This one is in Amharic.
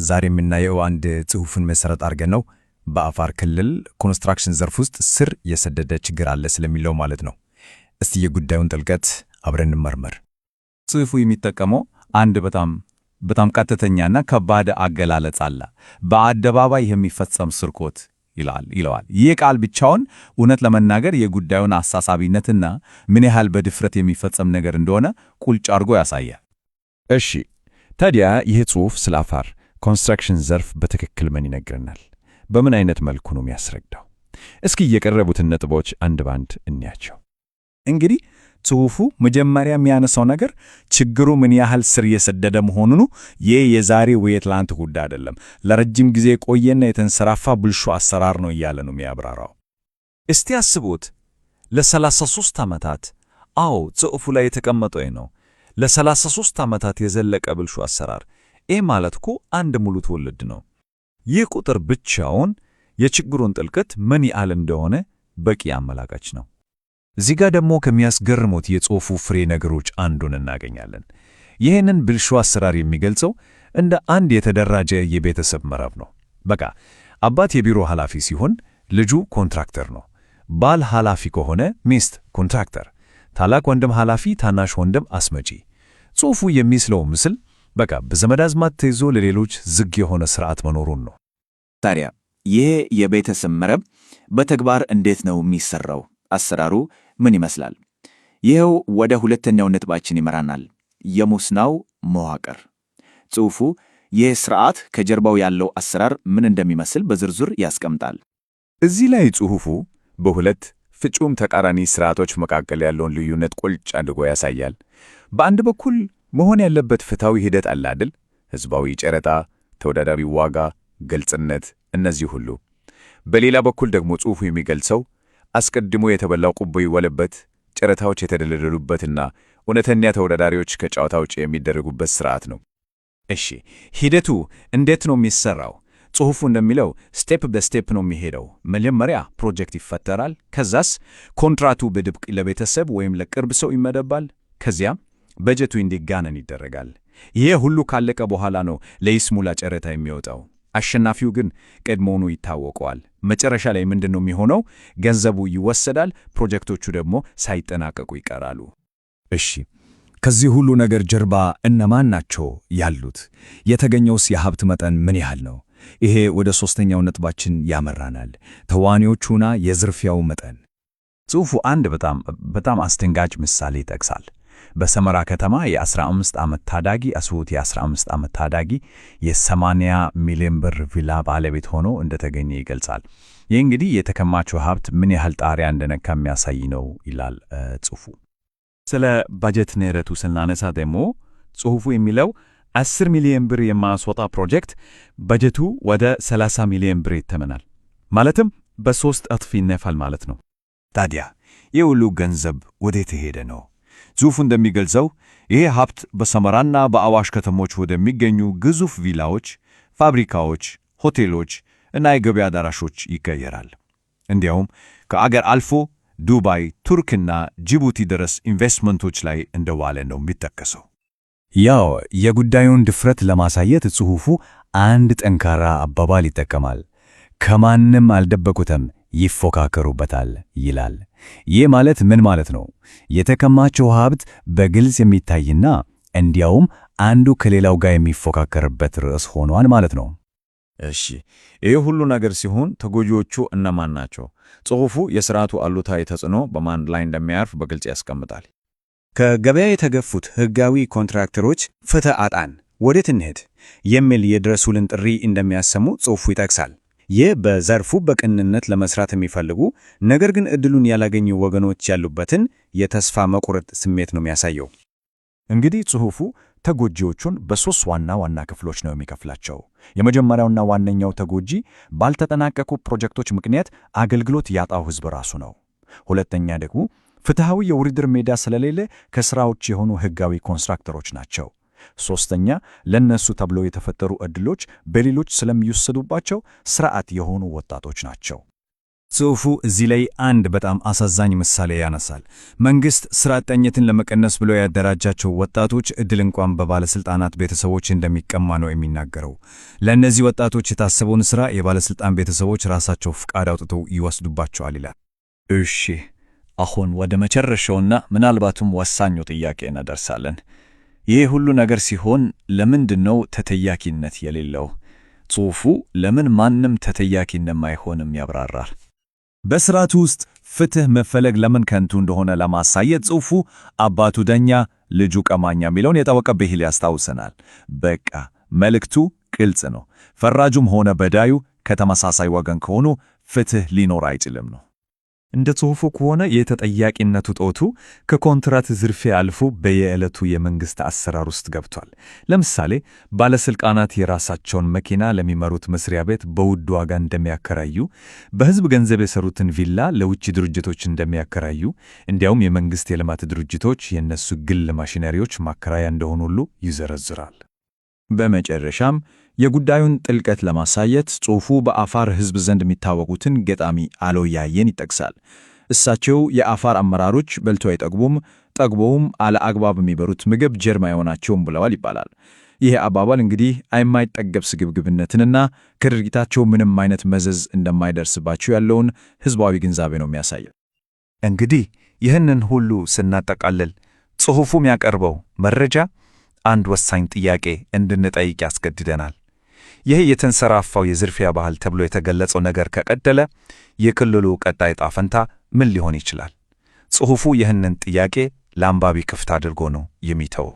ዛሬ የምናየው አንድ ጽሑፍን መሰረት አድርገን ነው። በአፋር ክልል ኮንስትራክሽን ዘርፍ ውስጥ ስር የሰደደ ችግር አለ ስለሚለው ማለት ነው። እስቲ የጉዳዩን ጥልቀት አብረን እንመርምር። ጽሑፉ የሚጠቀመው አንድ በጣም በጣም ቀጥተኛና ከባድ አገላለጽ አለ። በአደባባይ የሚፈጸም ስርቆት ይለዋል። ይህ ቃል ብቻውን እውነት ለመናገር የጉዳዩን አሳሳቢነትና ምን ያህል በድፍረት የሚፈጸም ነገር እንደሆነ ቁልጭ አድርጎ ያሳያል። እሺ፣ ታዲያ ይህ ጽሑፍ ስለ አፋር ኮንስትራክሽን ዘርፍ በትክክል ምን ይነግረናል? በምን አይነት መልኩ ነው የሚያስረዳው? እስኪ የቀረቡትን ነጥቦች አንድ ባንድ እንያቸው። እንግዲህ ጽሑፉ መጀመሪያ የሚያነሳው ነገር ችግሩ ምን ያህል ስር የሰደደ መሆኑ ነው። ይህ የዛሬ ወይ የትላንት ጉዳይ አይደለም፣ ለረጅም ጊዜ የቆየና የተንሰራፋ ብልሹ አሰራር ነው እያለ ነው የሚያብራራው። እስቲ አስቡት፣ ለ33 ዓመታት። አዎ፣ ጽሑፉ ላይ የተቀመጠው ይህ ነው። ለ33 ዓመታት የዘለቀ ብልሹ አሰራር። ይህ ማለት እኮ አንድ ሙሉ ትውልድ ነው። ይህ ቁጥር ብቻውን የችግሩን ጥልቀት ምን ያህል እንደሆነ በቂ አመላካች ነው። እዚህ ጋር ደግሞ ከሚያስገርሙት የጽሑፉ ፍሬ ነገሮች አንዱን እናገኛለን። ይህንን ብልሹ አሰራር የሚገልጸው እንደ አንድ የተደራጀ የቤተሰብ መረብ ነው። በቃ አባት የቢሮ ኃላፊ ሲሆን ልጁ ኮንትራክተር ነው። ባል ኃላፊ ከሆነ ሚስት ኮንትራክተር፣ ታላቅ ወንድም ኃላፊ፣ ታናሽ ወንድም አስመጪ። ጽሑፉ የሚስለው ምስል በቃ በዘመድ አዝማድ ተይዞ ለሌሎች ዝግ የሆነ ስርዓት መኖሩን ነው። ታዲያ ይህ የቤተሰብ መረብ በተግባር እንዴት ነው የሚሰራው? አሰራሩ ምን ይመስላል? ይኸው ወደ ሁለተኛው ነጥባችን ይመራናል፣ የሙስናው መዋቅር። ጽሑፉ ይህ ስርዓት ከጀርባው ያለው አሰራር ምን እንደሚመስል በዝርዝር ያስቀምጣል። እዚህ ላይ ጽሑፉ በሁለት ፍጹም ተቃራኒ ስርዓቶች መካከል ያለውን ልዩነት ቁልጭ አድርጎ ያሳያል። በአንድ በኩል መሆን ያለበት ፍትሐዊ ሂደት አለ አይደል? ሕዝባዊ ጨረታ፣ ተወዳዳሪ ዋጋ፣ ግልጽነት፣ እነዚህ ሁሉ። በሌላ በኩል ደግሞ ጽሑፉ የሚገልጸው አስቀድሞ የተበላው ጉቦ የዋለበት፣ ጨረታዎች የተደለደሉበትና እውነተኛ ተወዳዳሪዎች ከጨዋታ ውጭ የሚደረጉበት ስርዓት ነው። እሺ፣ ሂደቱ እንዴት ነው የሚሰራው? ጽሑፉ እንደሚለው step በ step ነው የሚሄደው። መጀመሪያ ፕሮጀክት ይፈጠራል። ከዛስ ኮንትራቱ በድብቅ ለቤተሰብ ወይም ለቅርብ ሰው ይመደባል። ከዚያ በጀቱ እንዲጋነን ይደረጋል። ይሄ ሁሉ ካለቀ በኋላ ነው ለይስሙላ ጨረታ የሚወጣው። አሸናፊው ግን ቀድሞውኑ ይታወቀዋል። መጨረሻ ላይ ምንድን ነው የሚሆነው? ገንዘቡ ይወሰዳል፣ ፕሮጀክቶቹ ደግሞ ሳይጠናቀቁ ይቀራሉ። እሺ፣ ከዚህ ሁሉ ነገር ጀርባ እነማን ናቸው ያሉት? የተገኘውስ የሀብት መጠን ምን ያህል ነው? ይሄ ወደ ሦስተኛው ነጥባችን ያመራናል፣ ተዋናዮቹና የዝርፊያው መጠን። ጽሑፉ አንድ በጣም በጣም አስደንጋጭ ምሳሌ ይጠቅሳል። በሰመራ ከተማ የ15 ዓመት ታዳጊ አስቡት፣ የ15 ዓመት ታዳጊ የ80 ሚሊዮን ብር ቪላ ባለቤት ሆኖ እንደተገኘ ይገልጻል። ይህ እንግዲህ የተከማቸው ሀብት ምን ያህል ጣሪያ እንደነካ የሚያሳይ ነው ይላል ጽሑፉ። ስለ ባጀት ንረቱ ስናነሳ ደግሞ ጽሑፉ የሚለው 10 ሚሊዮን ብር የማያስወጣ ፕሮጀክት በጀቱ ወደ 30 ሚሊዮን ብር ይተመናል። ማለትም በ3 እጥፍ ይነፋል ማለት ነው። ታዲያ ይህ ሁሉ ገንዘብ ወዴት ሄደ ነው? ጽሑፉ እንደሚገልጸው ይሄ ሀብት በሰመራና በአዋሽ ከተሞች ወደሚገኙ ግዙፍ ቪላዎች፣ ፋብሪካዎች፣ ሆቴሎች እና የገበያ አዳራሾች ይቀየራል። እንዲያውም ከአገር አልፎ ዱባይ፣ ቱርክና ጅቡቲ ድረስ ኢንቨስትመንቶች ላይ እንደዋለ ነው የሚጠቀሰው። ያው የጉዳዩን ድፍረት ለማሳየት ጽሑፉ አንድ ጠንካራ አባባል ይጠቀማል። ከማንም አልደበቁትም፣ ይፎካከሩበታል ይላል። ይህ ማለት ምን ማለት ነው? የተከማቸው ሀብት በግልጽ የሚታይና እንዲያውም አንዱ ከሌላው ጋር የሚፎካከርበት ርዕስ ሆኗል ማለት ነው። እሺ፣ ይህ ሁሉ ነገር ሲሆን ተጎጂዎቹ እነማን ናቸው? ጽሑፉ የሥርዓቱ አሉታዊ ተጽዕኖ በማን ላይ እንደሚያርፍ በግልጽ ያስቀምጣል። ከገበያ የተገፉት ሕጋዊ ኮንትራክተሮች ፍትህ አጣን፣ ወዴት እንሂድ የሚል የድረሱልን ጥሪ እንደሚያሰሙ ጽሑፉ ይጠቅሳል። ይህ በዘርፉ በቅንነት ለመስራት የሚፈልጉ ነገር ግን ዕድሉን ያላገኙ ወገኖች ያሉበትን የተስፋ መቁረጥ ስሜት ነው የሚያሳየው። እንግዲህ ጽሑፉ ተጎጂዎቹን በሦስት ዋና ዋና ክፍሎች ነው የሚከፍላቸው። የመጀመሪያውና ዋነኛው ተጎጂ ባልተጠናቀቁ ፕሮጀክቶች ምክንያት አገልግሎት ያጣው ሕዝብ ራሱ ነው። ሁለተኛ ደግሞ ፍትሐዊ የውድድር ሜዳ ስለሌለ ከሥራ ውጭ የሆኑ ሕጋዊ ኮንትራክተሮች ናቸው። ሦስተኛ ለነሱ ተብሎ የተፈጠሩ ዕድሎች በሌሎች ስለሚወሰዱባቸው ሥራ አጥ የሆኑ ወጣቶች ናቸው። ጽሑፉ እዚህ ላይ አንድ በጣም አሳዛኝ ምሳሌ ያነሳል። መንግሥት ሥራ አጥነትን ለመቀነስ ብሎ ያደራጃቸው ወጣቶች ዕድል እንኳን በባለሥልጣናት ቤተሰቦች እንደሚቀማ ነው የሚናገረው። ለእነዚህ ወጣቶች የታሰበውን ሥራ የባለሥልጣን ቤተሰቦች ራሳቸው ፍቃድ አውጥተው ይወስዱባቸዋል ይላል። እሺ፣ አሁን ወደ መጨረሻውና ምናልባትም ወሳኙ ጥያቄ እናደርሳለን። ይህ ሁሉ ነገር ሲሆን ለምንድን ነው ተጠያቂነት የሌለው? ጽሑፉ ለምን ማንም ተጠያቂ እንደማይሆንም ያብራራል። በስርዓቱ ውስጥ ፍትህ መፈለግ ለምን ከንቱ እንደሆነ ለማሳየት ጽሑፉ አባቱ ዳኛ ልጁ ቀማኛ የሚለውን የታወቀ ብሂል ያስታውሰናል። በቃ መልእክቱ ግልጽ ነው። ፈራጁም ሆነ በዳዩ ከተመሳሳይ ወገን ከሆኑ ፍትህ ሊኖር አይችልም ነው። እንደ ጽሑፉ ከሆነ የተጠያቂነቱ ጦቱ ከኮንትራት ዝርፊያ አልፎ በየዕለቱ የመንግሥት አሰራር ውስጥ ገብቷል። ለምሳሌ ባለሥልጣናት የራሳቸውን መኪና ለሚመሩት መስሪያ ቤት በውድ ዋጋ እንደሚያከራዩ፣ በሕዝብ ገንዘብ የሰሩትን ቪላ ለውጭ ድርጅቶች እንደሚያከራዩ፣ እንዲያውም የመንግሥት የልማት ድርጅቶች የእነሱ ግል ማሽነሪዎች ማከራያ እንደሆኑ ሁሉ ይዘረዝራል። በመጨረሻም የጉዳዩን ጥልቀት ለማሳየት ጽሑፉ በአፋር ሕዝብ ዘንድ የሚታወቁትን ገጣሚ አሎያየን ይጠቅሳል። እሳቸው የአፋር አመራሮች በልቶ አይጠግቡም፣ ጠግበውም አለአግባብ የሚበሩት ምግብ ጀርማ አይሆናቸውም ብለዋል ይባላል። ይህ አባባል እንግዲህ የማይጠገብ ስግብግብነትንና ከድርጊታቸው ምንም አይነት መዘዝ እንደማይደርስባቸው ያለውን ሕዝባዊ ግንዛቤ ነው የሚያሳየው። እንግዲህ ይህንን ሁሉ ስናጠቃልል ጽሑፉ የሚያቀርበው መረጃ አንድ ወሳኝ ጥያቄ እንድንጠይቅ ያስገድደናል። ይህ የተንሰራፋው የዝርፊያ ባህል ተብሎ የተገለጸው ነገር ከቀጠለ የክልሉ ቀጣይ ዕጣ ፈንታ ምን ሊሆን ይችላል? ጽሑፉ ይህንን ጥያቄ ለአንባቢ ክፍት አድርጎ ነው የሚተወው።